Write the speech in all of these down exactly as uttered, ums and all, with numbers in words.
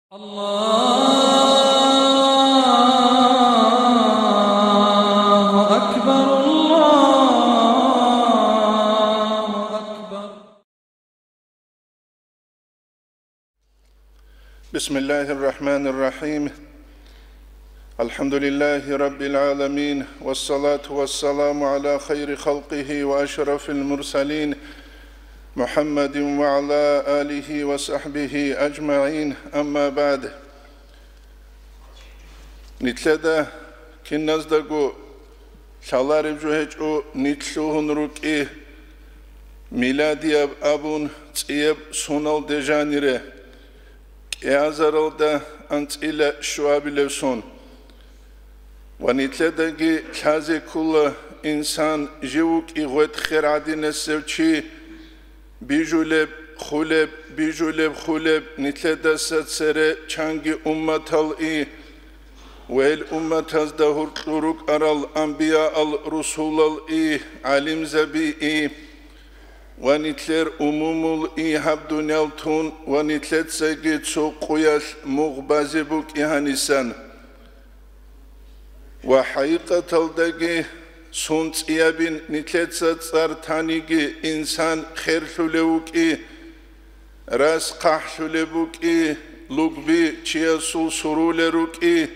الله أكبر، الله أكبر. بسم الله الرحمن الرحيم. الحمد لله رب العالمين، والصلاة والسلام على خير خلقه وأشرف المرسلين محمد وعلى آله وصحبه أجمعين، أما بعد. Нилъеда киназдаго лъалареб жо гьечӀо нилъ лъугьун рукӀи, миладияб абун цӀияб соналде жанире, кӀиазаралда анцӀила щуабилеб сон. Ва нилъедаги лъазе ккола инсан жив вукӀи гъветӀ-хер гӀадинасев чи, бижулеб, хулеб, бижулеб, хулеб, нилъедаса цере чанги умматал и, ва гьел умматазда гьуркьур рукӀарал анбияал, русулал и, гӀалимзаби и, ва нилъер умумул и гьаб дуниял тун ва нилъецаги цо къуялъ мугъ базе букӀи гьанисан. Ва хӀакъикъаталдаги сун цӀиябин нилъеца цӀар таниги, инсан херлъулев вукӀи, рас хъахӀлъулеб букӀи, лугби чиясул сурулел рукӀи,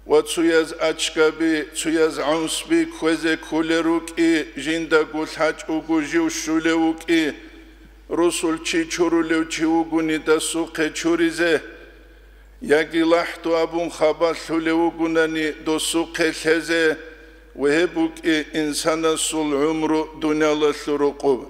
ва цуяз ачкаби, цуяз гӀунсби кквезе кколел рукӀи, жиндаго лъачӀого жив щулев вукӀи, русул чи чурулев чи вугони досухъе чуризе, яги лахӀду абун хабалъулев вугунани досухъе лъезе, ва гьеб букӀи инсанасул гӀумру дуниялалъул рукъуб.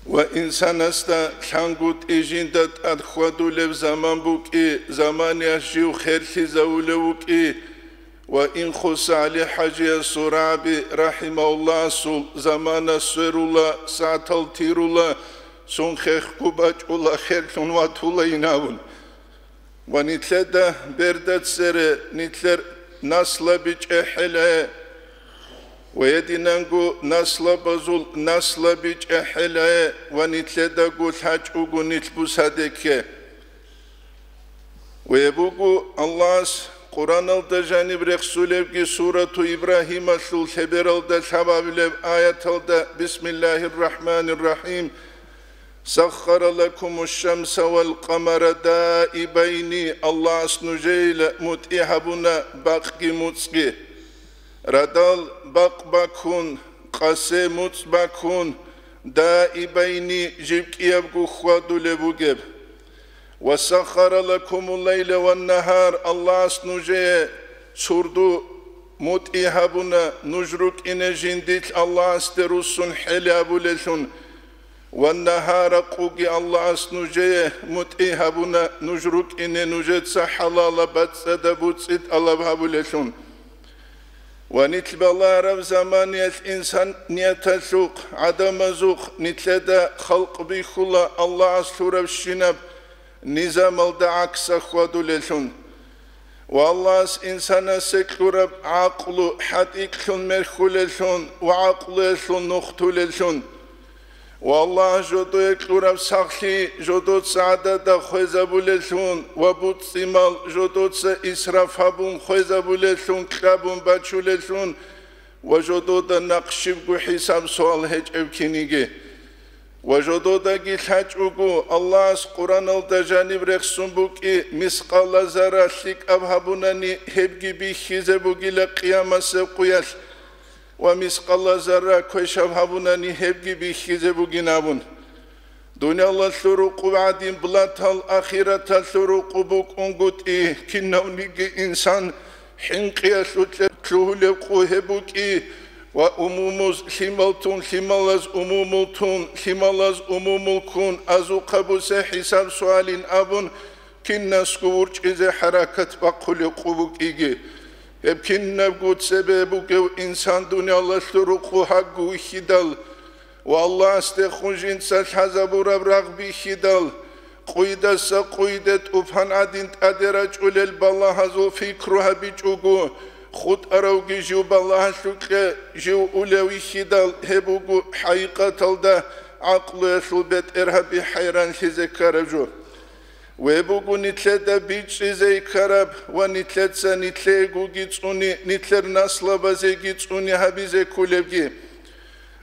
Ва инсанасда лъангутӀи жинда тӀад хьвадулеб заман букӀи, заманиялъ жив херлъизавулев вукӀи, ва Инхоса ГӀали-хӀажиясул рагӀаби рахӀимагьуллагьасул замана сверула, сагӀатал тирула, сун хехго бачӀула, херлъун ватулайин абун. Ва нилъеда берда цере нилъер наслаби чӀехӀелае, ва гьединанго наслабазул наслаби чӀехӀелае, ва нилъедаго лъачӀого нилъ бусадекке. Ва гьеб буго Аллагьас Къуръаналда жаниб рехсулебги сурату Ибрагьималъул лъебералда лъабабилеб аяталда: «Бисмиллагьир рахӀманир рахӀим. Саххара лакумуш-шамса вал къамара даибайни», Аллагьас нужеила мутӀигӀ гьабуна бакъги муцӀги. Радал бакъ бакун, къасе муцӀ бакун, даибайни жиб кӀиябго хьвадулеб бугеб. «Ва саххара лакумул лайла ван нагьар», Аллагьас нужее сурду мутӀигӀ гьабуна, нуж рукӀине жиндилъ Аллагьасде руссун хӀел гьабулелъун. «Ван нагьара», къуги Аллагьас нужее мутӀигӀ гьабуна, нуж рукӀине нужеца хӀалалаб бацӀцӀадаб буцӀи тӀалаб гьабулелъун. Ва нилъ балагьараб заманиялъ инсанияталъухъ, гӀадамазухъ нилъеда халкъ бихьула Аллагьас лъуравщинаб низамалда гӀакса хьвадулелъун. Ва Аллагьас инсанасе кьураб гӀакълу хӀатӀикьлъун мерхьулелъун ва гӀакълуялъул нух тулелъун. Ва Аллагь жодое кьураб сахлъи жодоца гӀадада хвезабулелъун ва буцӀцӀимал жодоца исраф гьабун хвезабулелъун кьабун бачулелъун ва жодода нахъ щибго хӀисаб-суал гьечӀеб киниги. Ва жододаги лъачӀого Аллагьас Къуръаналда жаниб рехсун букӀи, мискъала зарра лъикӀаб гьабунани гьебги бихьизе бугила къиямасеб къуялъ. Ва мискъала зарра квешаб гьабунани гьебги бихьизе бугин абун. Дуниялалъул рукъуб гӀадин блатал ахираталъул рукъуб букӀунгутӀи, кинавниги инсан хӀинкъиялъулъе лъугьулеб къу гьеб букӀи, ва умумуз лъимал тун, лъималаз умумул тун, лъималаз умумул ккун, азухъа бусе хӀисаб-суалин абун, кинасго вурчӀизе хӀаракат бахъулеб къу букӀиги. Гьеб кинабго цебе бугев инсан дуниялалъул рукъу гьагу вихьидал ва Аллагьасдехун жинца лъазабураб рагъ бихьидал, къуйдаса къуйде тӀупан гӀадин тӀаде рачӀулел балагьазул пикру гьабичӀого, хутӀаравги жив балагьалъукье жив улев вихьидал, гьеб буго хӀакъикъаталда гӀакълуялъул бетӀергьаби хӀайранлъизе ккараб жо. Ве буго нилъеда бичӀчӀизе ккараб ва нилъеца нилъеегоги цӀуни, нилъер наслабазеги цӀуни гьабизе кколебги.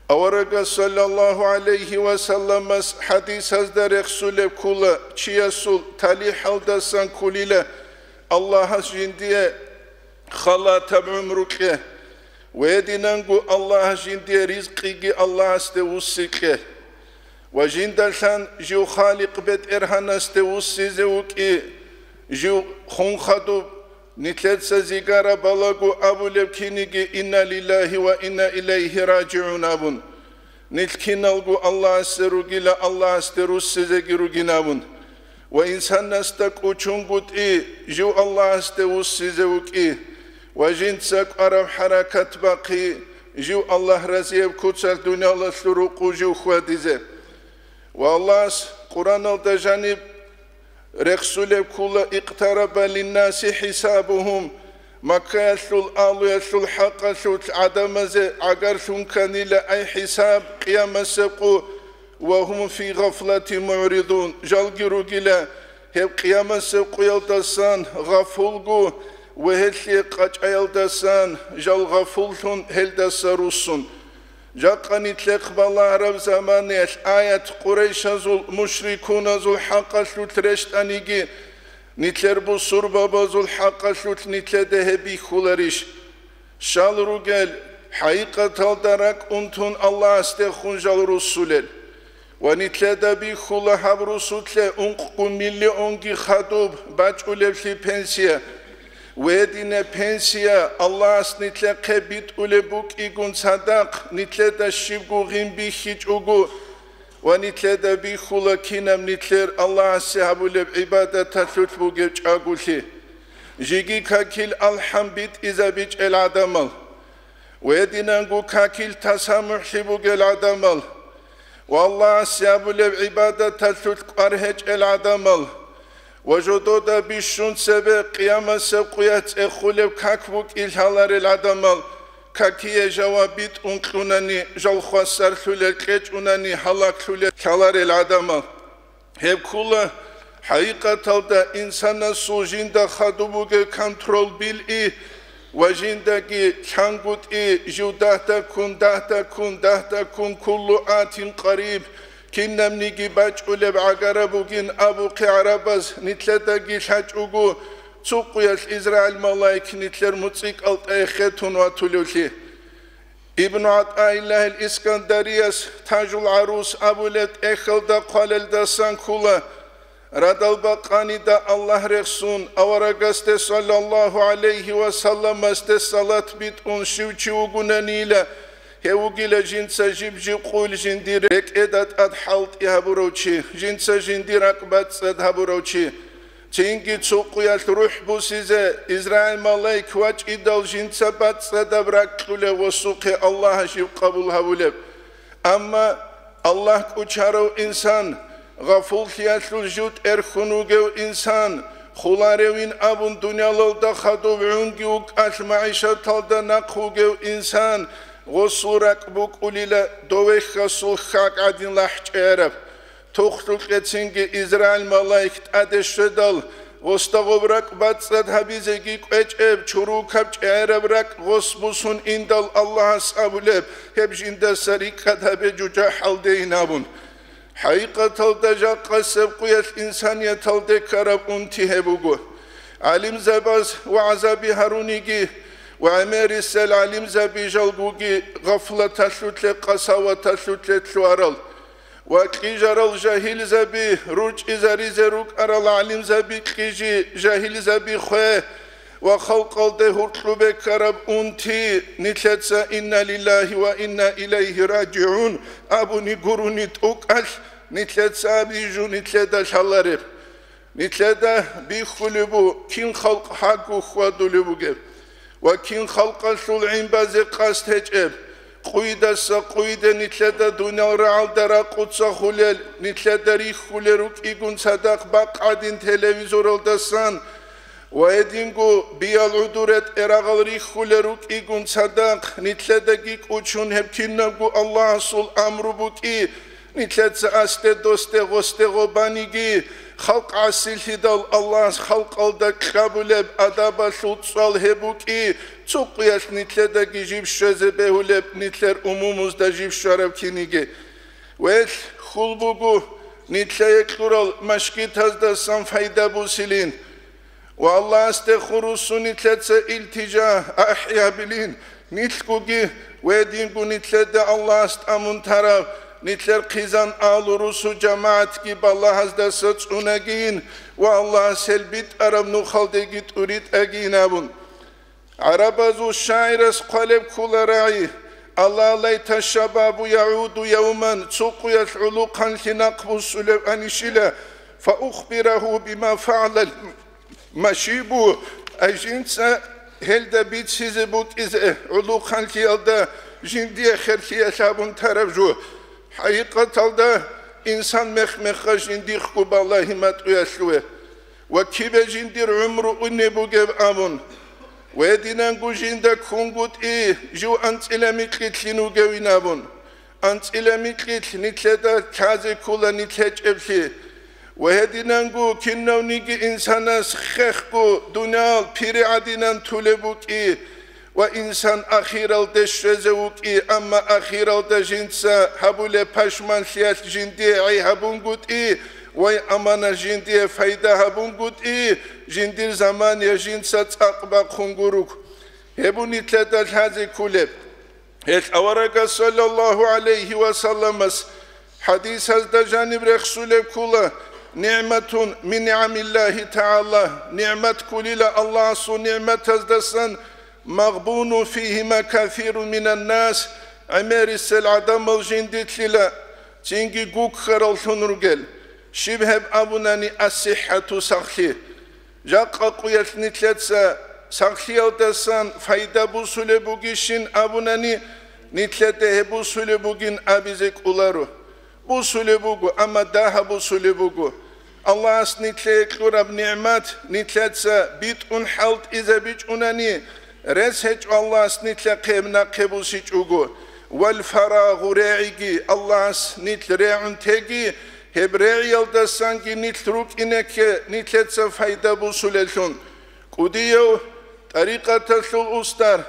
Аварагас саллаллагьу гӀалайгьи ва салламас хӀадисазда рехсулеб ккола, чиясул талихӀалдасан кколила Аллагьас жиндие халатаб гӀумру кье, ва гьединанго Аллагьас жиндие ризкъиги Аллагьасде вуссикье. Ва жиндалъан жив Халикъ БетӀергьанасде вуссизе вукӀи, жив хун хадуб, нилъеца зигараб балагу абулеб киниги: «Инна лиллагьи ва инна илайгьи ражигӀун», – абун. Нилъ киналго Аллагьасе ругила, Аллагьасде руссизеги ругин абун. Ва инсанасда кӀучунгутӀи жив Аллагьасде вуссизе вукӀи, ва жинца кӀвараб хӀаракат бахъи жив Аллагь разияб куцалъ дуниялалъул рукъу жив хьвадизе. Ва Аллагьас Къуръаналда жаниб рехсулеб ккола: «Икътараба линнаси хӀисабухум», Маккаялъул агьлуялъул хӀакъалъулъ гӀадамазе гӀагарлъун кканила ай хӀисаб, къиямасеб къо, «ва гьум фи гъафлатин мугӀридун», жалги ругила гьеб къиямасеб къоялдасан гъафулго ва гьелъие къачӀаялдасан жал гъафуллъун гьелдаса руссун. Жакъа нилъехъ балагьараб заманаялъ аят Къурайшазул, мушрикуназул хӀакъалъулъ рещтӀаниги, нилъер бусурбабазул хӀакъалъулъ нилъеда гьеб бихьуларищ? Щал ругел, хӀакъикъаталда ракӀ унтун Аллагьасдехун жал руссулел. Ва нилъеда бихьула гьаб русулъе ункъго миллионги хадуб бачӀулеблъи пенсия. Гьединаб пенсия Аллагьас нилъехъе битӀулеб букӀигун цадахъ, нилъеда щибго гъин бихьичӀого ва нилъеда бихьула кинаб нилъер Аллагьасе гьабулеб гӀибадаталъулъ бугеб чӀаголъи. Жеги какил алхӀам битӀизабичӀел гӀадамал. Гьединанго какил тасамухӀлъи бугел гӀадамал ва Аллагьасе гьабулеб гӀибадаталъулъ кӀвар гьечӀел гӀадамал ва жодода бищун цебе къиямасеб къоялъ цӀехулеб как букӀин лъаларел гӀадамал, какие жаваб битӀун кьунани, жал хвасарлъулел кьечӀунани, гьалаглъулел лъаларел гӀадамал. Гьеб ккола, хӀакъикъаталда, инсанасул жинда хадуб бугеб контрол билъи ва жиндаги лъангутӀи жив дагьдаккун, дагьдаккун, дагьдаккун, куллу атин къариб, кинабниги бачӀулеб гӀагараб бугин абухъе гӀарабаз нилъедаги лъачӀого, цо къоялъ Израил малаик нилъер муцӀикӀал тӀехе тун ватулевлъи. Ибну ГӀатӀаиллагьил Искандарияс Тажул ГӀарус абулеб тӀехьалда хъвалелдасан ккола, радал бакъанида Аллагь рехсун, аварагасде саллаллагьу гӀалайгьи ва салламасде салат битӀун щив чи вугунанила, гьев вугила жинца жиб-жиб къуйл жиндир рекӀеда тӀад хӀалтӀи гьабурав чи, жинца жиндир ракӀ бацӀцӀад гьабурав чи. Цинги цо къоялъ рухӀ бусизе Израил малаик вачӀидал жинца бацӀцӀадаб ракь кьулев ва сухъе Аллагьас жив къабул гьавулеб. Амма Аллагь кӀучарав инсан, гъафуллъиялъул жив тӀерхьун вугев инсан, хуларевин абун дуниялалда хадуб гӀунги вукӀалъ магӀишаталда нахъ вугев инсан, гъосул ракӀ букӀулила довехьасул хьакӀ гӀадин лахӀчӀераб. Тухлъукьецинги Израил малаик тӀаде щведал, гъосда гъоб ракӀ бацӀцӀад гьабизеги кӀвечӀеб чурукаб чӀегӀераб ракӀ гъос бусун индал Аллагьас абулеб, гьеб жиндаса рикӀкӀад гьабе жужахӀалдейин абун. ХӀакъикъаталда жакъасеб къуялъ инсанияталде ккараб унти гьеб буго. ГӀалимзабаз вагӀзаби гьаруниги ва гӀемерисел гӀалимзаби жалгуги гъафлаталъулъе, къасаваталъулъе лъугьарал. Ва кьижарал жагьилзаби, ручӀизаризе рукӀарал гӀалимзаби кьижи, жагьилзаби хве, ва халкъалде гьуркьубе ккараб унти нилъеца «Инна лиллагьи ва инна илайгьи ражигӀун» абуни гурони тӀокӀалъ, нилъеца абижу нилъеда лъалареб. Нилъеда бихьулеб бу, кин халкъ гьагу хьвадулеб бугеб ва кин халкъалъул гӀин базе къасд гьечӀеб. Къуйдаса къуйде нилъеда дуниял рагӀалда ракъуца хулел, нилъеда рихьулел рукӀигун цадахъ бакъ гӀадин телевизоралдасан ва гьединго биял гӀодоре тӀерагъал рихьулел рукӀигун цадахъ, нилъедаги кӀучун гьеб кинабго Аллагьасул амру букӀи, Нилъеца асде-досде гъосде гъобаниги, халкъ гӀасилъидал Аллагьас халкъалда кьабулеб адабалъул цӀал гьеб букӀи, цо къуялъ нилъедаги жиб щвезе бегьулеб, нилъер умумузда жиб щвараб киниги. Велъ, хьул буго, нилъее кьурал машгитаздасан пайда бусилин. Ва Аллагьасде хурусу нилъеца илтижа ахӀи гьабилин, нилъгуги ва гьединго нилъеда Аллагьас тӀамун тараб, нилъер хъизан агьлу-русу-жамагӀатги балагьаздаса цӀунагин ва Аллагьас гьел битӀараб нухалдеги тӀуритӀагин абун. ГӀарабазул шагӀирас хъвалеб ккола рагӀи: «Алла лайта шабабу ягӀуду явман», цо къуялъ гӀулухъанлъи нахъ бусулеб анищила, «фаухбирагьу бима фагӀалал машибу», ай жинца гьелда бицизе букӀизе гӀулухъанлъиялда жиндие херлъиялъ абун тараб жо. ХӀакъикъаталда инсан мех-меха жиндихъго балагьи матӀуялъуве ва кибе жиндир гӀумру унеб бугеб абун. Ва гьединанго жинда ккунгутӀи жив анцӀила микьилъин вугевин абун. АнцӀила микьилъ нилъеда лъазе ккола нилъ гьечӀеблъи. Ва гьединанго кинавниги инсанас хехго дуниял пири гӀадинан тулеб букӀи ва инсан ахиралде щвезе вукӀи, амма ахиралда жинца гьабулеб пашманлъиялъ жиндие гӀей гьабунгутӀи ва аманат жиндие пайда гьабунгутӀи, жиндир заман я жинца цӀакъ бахъун гуруг. Гьеб нилъеда лъазе кколеб. Гьелъ аварагас, саллаллагьу гӀалайгьи ва салламас, хӀадисазда жаниб рехсулеб ккола: «НигӀматун мин нигӀамиллагьи тагӀала», нигӀмат кколила Аллагьасул нигӀматаздасан, «магъбунун фигьима касирун минаннас», гӀемерисел гӀадамал жиндилъила, цинги гуккараллъун ругел. Щиб гьеб абунани, «ассихӀату», сахлъи. Жакъа къуялъ нилъеца сахлъиялдасан пайда бусулеб бугищин абунани, нилъеда гьеб бусулеб бугин абизе кӀоларо. Бусулеб буго, амма дагьаб бусулеб буго. Аллагьас нилъее кьураб нигӀмат нилъеца битӀун хӀалтӀизабичӀунани, рес гьечӀо Аллагьас нилъехъе гьеб нахъе бусичӀого. Вал фарагъу, регӀиги, Аллагьас нилъ регӀун теги, гьеб регӀиялдасанги нилъ рукӀине кке нилъеца пайда бусулелъун. КӀудияв тӀарикъаталъул устар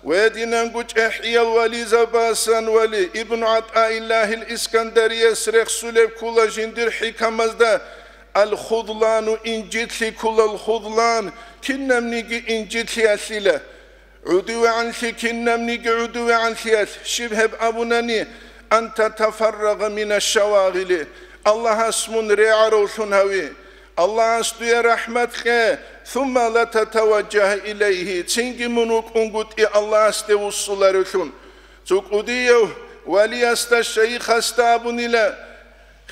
ва гьединанго чӀехӀиял вализабасан вали Ибн ГӀатӀаиллагьил Искандарияс рехсулеб ккола жиндир хӀикамазда: «Ал-худлану, инжитлъи кколал худлан, кинабниги инжитлъиялъила». ГӀудувегӀанлъи кинабниги гӀудувегӀанлъиялъ, щиб гьеб абунани, «ан татафаррагъа минаш-шавагъили», Аллагьас мун регӀаравлъун гьави, Аллагьас дуе рахӀмат кье, «сумма ла татаважжагьа илайгьи», цинги мун вукӀунгутӀи Аллагьасде вуссуларевлъун. Цо кӀудияв валиясда, шайихасда абунила: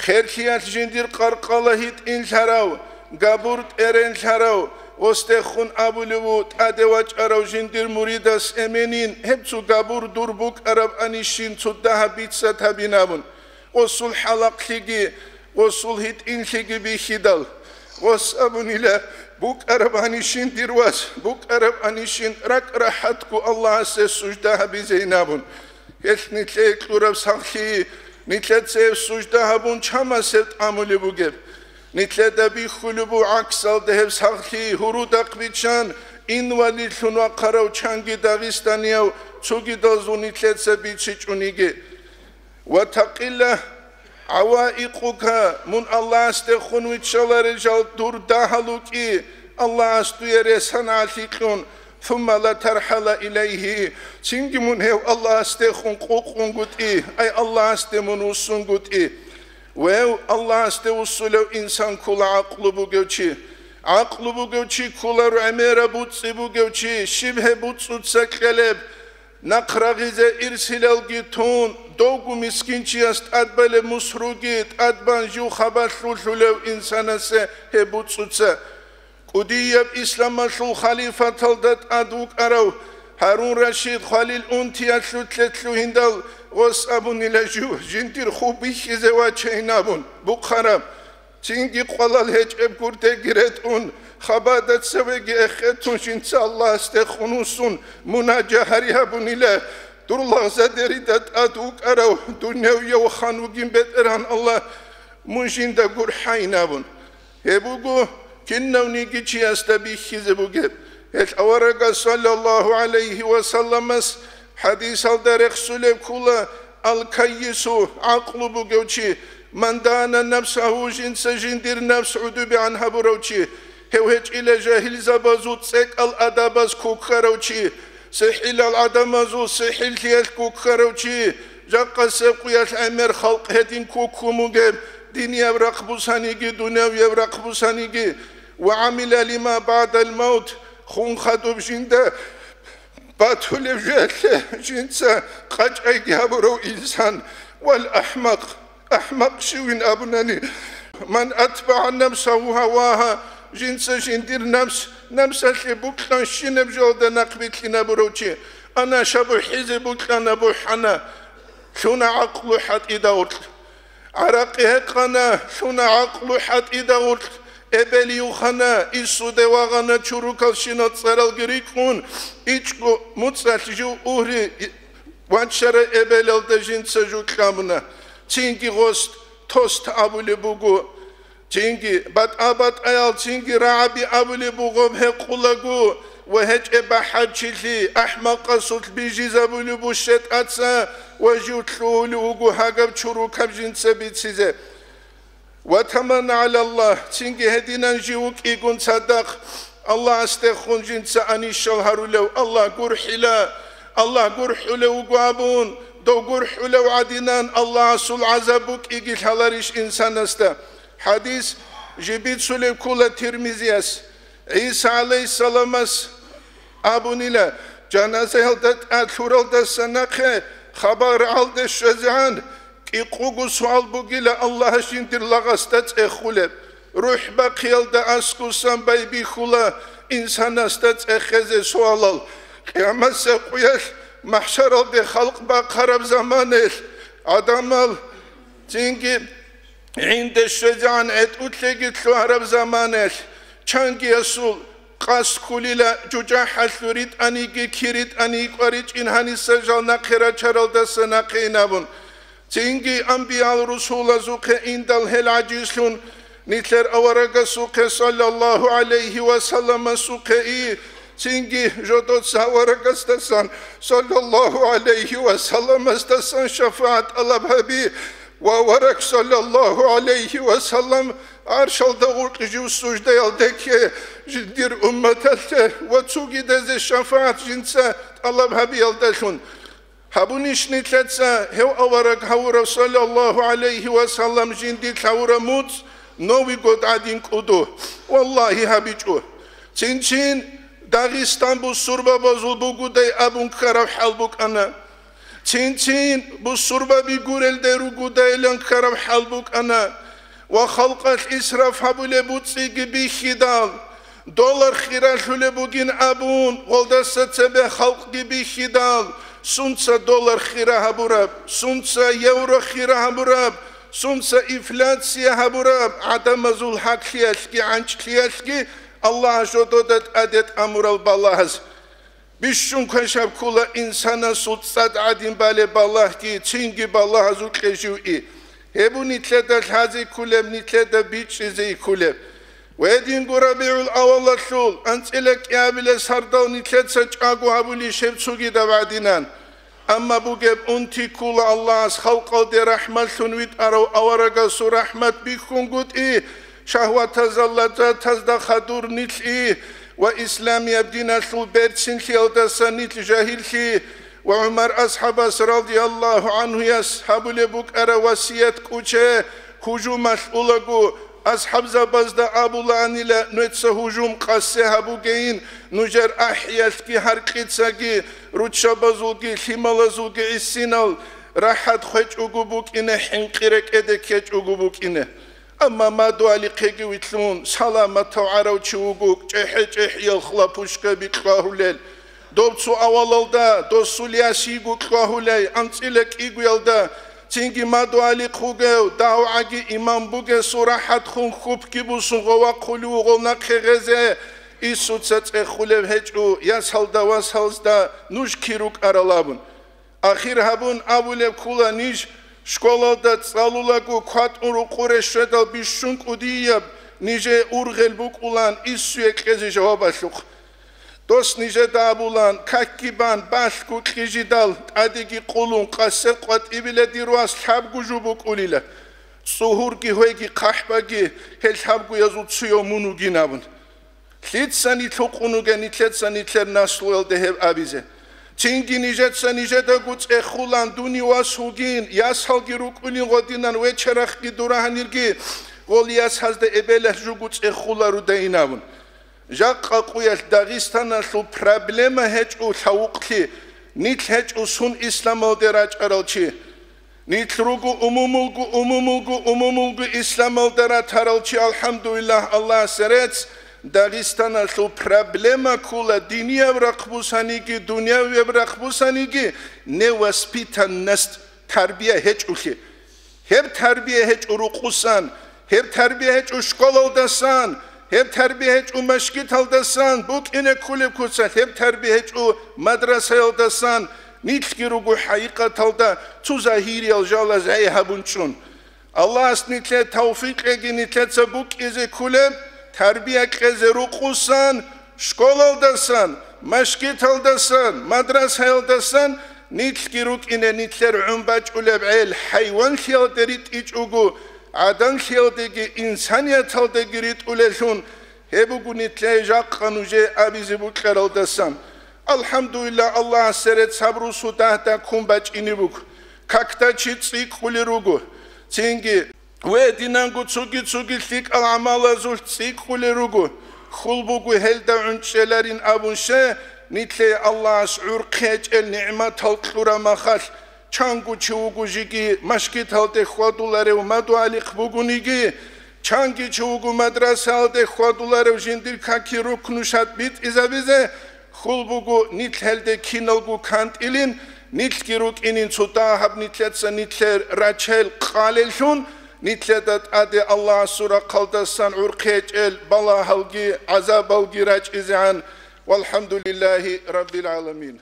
«Херлъиялъ жиндир къаркъала гьитӀинлъарав, габур тӀеренлъарав, гъосдехун абулев ву тӀаде вачӀарав жиндир муридас эменин, гьеб цо габур дур букӀарабанищин цо дагьаб бица табин», абун, гъосул хӀалакълъиги, гъосул гьитӀинлъиги бихьидал, гъос абунила: «БукӀарабанищин, дир вас, букӀарабанищин, ракӀ-рахӀатго Аллагьасе сужда гьабизейин», абун. Гьелъ нилъее кьураб сахлъи, нилъеца гьеб сужда гьабун чамасеб тӀамулеб бугеб. Нилъеда бихьулеб буго гӀаксалда гьеб сахлъи, гьурудахъ биччан, инвалидлъун вахъарав чанги дагъистанияв цогидазул нилъеца бичичӀониги. Ва такъила гӀаваикъука, мун Аллагьасдехун виччаларел жал дур дагьал вукӀи, Аллагьас дуе рес гьанагӀалъи кьун, «сумма ла тархӀала илайгьи», цинги мун гьев Аллагьасдехун къукъунгутӀи, ай Аллагьасде мун вуссунгутӀи. Вев Аллагьасде вуссулев инсан ккола гӀакълу бугев чи. ГӀакълу бугев чи кколаро гӀемераб буцӀцӀи бугев чи, щиб гьеб буцӀцӀуца кьелеб? Нахъ рагъизе ирсилалги тун, довго мискинчияс тӀадбалеб мусруги тӀадбан жив хабалъулъулев инсанасе гьеб буцӀцӀуца. КӀудияб исламалъул халифаталда тӀад вукӀарав Гьарун Рашид хвалил унтиялъулъе лъугьиндал гъос абунила жив жиндир ху бихьизе вачейин абун бухъараб. Цинги къвалал гьечӀеб гурдеги ретӀун, хабада цевеги эхетун жинца Аллагьасдехун вуссун мунажа гьари гьабунила. Дур лагъзадерида тӀад вукӀарав дунявияв хан вугин БетӀергьан Аллагь, мун жинда гурхӀайин абун. Гьеб буго кинавниги чиясда бихьизе бугеб. Гьелъ аварагас, саллаллагьу гӀалайгьи ва салламас, хӀадисалда рехсулеб ккола: «Ал-каййису», гӀакълу бугев чи, «ман дана нафсагьу», жинца жиндир нафс гӀодобегӀан гьабурав чи, гьев гьечӀила жагьилзабазул цӀекӀал адабаз куккарав чи, сихӀилал гӀадамазул сихӀиллъиялъ куккарав чи, жакъасеб къуялъ гӀемер халкъ гьедин куккун бугеб, динияб рахъ бусаниги, дунявияб рахъ бусаниги. «Ва гӀамила лима баъдал мавт», хун хадуб жинда батулев жуялъе жинца къачӀайги гьабурав инсан. «Вал ахӀмакъ», ахӀмакъ щивин абунани: «Ман атбагӀа нафсагьу гьавагьа», жинца жиндир нафс, нафсалъе букьанщинаб жоялда нахъбилълъинабурав чи, ана шабухӀизе букьана бухӀана, лъуна гӀакълу хӀатӀида гъоркь. ГӀаракъи гьекъана, лъуна гӀакълу хӀатӀида гъоркь, эбел юхана, исуде вагъана чурукалщинал цӀаралги рикӀкӀун, ичӀго муцӀалъ жив угьри вачарай эбелалда жинца жу кьабуна. Цинги гъост, тост абулеб буго. Цинги батӀа-батӀаял, цинги рагӀаби абулеб буго гьекъулаго, ва гьечӀеб бахӀарчилъи ахӀмакъасулъ бижизабулеб бу щетӀаца, ва жив лъугьулев вуго гьагаб чурукаб жинца бицизе. «Ва таманна гӀалаллагь», цинги гьединан жив вукӀигун цадахъ, Аллагьасдехун жинца анищал гьарулев, Аллагь гурхӀила, Аллагь гурхӀулев вуго абун, дов гурхӀулев гӀадинан Аллагьасул гӀазаб букӀиги лъаларищ инсанасда? ХӀадис жиб бицулеб ккола Тирмизияс. ГӀиса гӀалайгьиссаламас абунила, жаназаялда тӀад лъуралдаса нахъе хабар гӀалде щвезегӀан кӀикъого суал бугила Аллагьас жиндир лагъасда цӀехулеб. РухӀ бахъиялда аскӀусан байбихьула инсанасда цӀехезе суалал. Къиямасеб къуялъ, махӀшаралде халкъ бахъараб заманаялъ, гӀадамал цинги гӀинде щвезегӀан гӀетӀулъеги лъугьараб заманаялъ, чангиясул къасд ккулила, жужахӀалъур ритӀаниги, кир ритӀани кӀваричӀин гьаниса жал нахъе рачаралдаса нахъе инабун. Цинги анбиял-русулазухъе индал гьел гӀажизлъун, нилъер аварагасухъе, саллаллагьу гӀалайгьи ва салламасухъе и, цинги жодоца аварагасдасан, саллаллагьу гӀалайгьи ва салламасдасан шафагӀат тӀалаб гьаби, ва авараг, саллаллагьу гӀалайгьи ва саллам, гӀаршалда гъоркь жив суждаялде кке, жиндир умматалъе ва цугидазе шафагӀат жинца тӀалаб гьабиялдалъун. Гьабунищ нилъеца гьев авараг гьавурав, саллаллагьу гӀалайгьи ва саллам, жиндилъ гьавураб муцӀ Новый год гӀадин кӀуду? Валлагьи, гьабичӀо. Цин-цин Дагъистан бусурбабазул бугудай абун ккараб хӀал букӀана. Цин-цин бусурбаби гурелдай ругудайилан ккараб хӀал букӀана. Ва халкъалъ исраф гьабулеб буцӀиги бихьидал, доллар хиралъулеб бугин абун, гъолдаса цебе халкъги бихьидал, сунца доллар хира гьабураб, сунца евро хира гьабураб, сунца инфляция гьабураб, гӀадамазул гьаклъиялъги гӀанчӀлъиялъги Аллагь жодода тӀаде тӀамурал балагьаз. Бищун квешаб ккола инсанасул цӀад гӀадин балеб балагьги, цинги балагьазукье жив и. Гьеб бу нилъеда лъазе кколеб, нилъеда бичӀчӀизе кколеб. Гьединго РабигӀул авалалъул анцӀила кӀиабилеб сардал нилъеца чӀаго гьабулищ гьеб цогидаб гӀадинан. Амма бугеб унти ккола Аллагьас халкъалде рахӀматлъун витӀарав аварагасул рахӀмат бихьунгутӀи, шагьватазда, лаззатазда хадур нилъи ва исламияб диналъул берцинлъиялдаса нилъ жагьиллъи ва ГӀумар асхӀабас, радияллагьу гӀанхуяс, гьабулеб букӀараб васият кӀуче, гьужумалъ улаго, асхӀабзабазда абулаанила: «Нужеца гьужум къасе гьабугейин, нужер ахӀиялъги гьаркьицаги, руччабазулги лъималазулги гӀисинал рахӀат хвечӀого букӀине, хӀинкъи рекӀеде ккечӀого букӀине». Амма мадугьалихъеги вилълъун, саламатав гӀарав чи вуго, чӀехӀе-чӀехӀиял хлопушкаби кьвагьулел. Дов цо авалалда, досул яс йиго кьвагьулей, анцӀила кӀигоялда, цинги мадугьалихъ вугев, дагьваги имам бугесул рахӀат хун хьупги бусун гъова хъулев вугъул нахъе гъезе, Исуца цӀехулев гьечӀо, ясалда васалзда нуж кир рукӀарал абун. Ахир гьабун абулеб ккула ниж, школалда цӀалулаго кватӀун рукъуре щведал бищун кӀудияб нижее ургъел букӀулан иссуе кьезе жавабалъухъ. Дос нижеда абулан, какги бан, балъго кьижидал, тӀадеги къулун, къасер къватӀибила дир вас лъабго жо букӀулила. ЦӀугьурги гьвеги хъахӀбаги, гьел лъабгоязул цуяв мун вугин абун. Лъица нилъ гьукъун вугел нилъеца нилъер наслуялде гьеб абизе? Цинги нижеца нижедаго цӀехулан, дуни вас вугин, ясалги рукӀулин гъодинан, вечерахъги дурагьанирги, гъол ясазда эбелалъ жуго цӀехуларудайин абун. Жакъа къуялъ Дагъистаналъул проблема гьечӀо лъавукълъи, нилъ гьечӀо сун исламалде рачӀарал чи. Нилъ руго умумулго, умумулго, умумулго исламалда ратарал чи, алхӀамдулиллагь, Аллагьасе рецц, Дагъистаналъул проблема ккула динияб рахъ бусаниги, дунявияб рахъ бусаниги, невоспитанность, тарбия гьечӀолъи. Гьеб тарбия гьечӀо рукъусан, гьеб тарбия гьечӀо школалдасан, гьеб тарбия гьечӀо машгиталдасан, букӀине кколеб куцалъ, гьеб тарбия гьечӀо мадрасаялдасан, нилъги руго хӀакъикъаталда цо загьириял жалаз гӀей гьабун чӀун. Аллагьас нилъее тавфикъ кьеги нилъеца букӀизе кколеб, тарбия кьезе рукъусан, школалдасан, машгиталдасан, мадрасаялдасан нилъги рукӀине нилъер гӀун бачӀулеб гӀел, хӀайванлъиялде ритӀичӀого, гӀаданлъиялдеги инсанияталдеги ритӀулелъун, гьеб буго нилъее жакъа нужее абизе букӀаралдасан. АлхӀамдулиллагь, Аллагьасе рецц, гьаб русу дагьда ккун бачӀине буго, какда чи цӀикӀкӀулел руго. Цинги, ве динанго цоги-цоги лъикӀал гӀамалазулъ цӀикӀкӀулел руго, хьул буго гьелда гӀунчӀеларин абун ще, нилъее Аллагьас гӀурхъи гьечӀел нигӀматал кьураб махалъ, чанго чи вуго жеги машгиталде хьвадуларев мадугьалихъ бугониги, чанги чи вуго мадрасаялде хьвадуларев жиндир каки рукну шад битӀизабизе, хьул буго нилъ гьелде киналго кантӀилин, нилъги рукӀинин цо дагьаб нилъеца нилъер рачел къалеллъун, нилъеда тӀаде Аллагьасул рахъалдасан гӀурхъи гьечӀел балагьалги гӀазабалги рачӀизегӀан. ВалхӀамдулиллагьи раббил гӀаламин.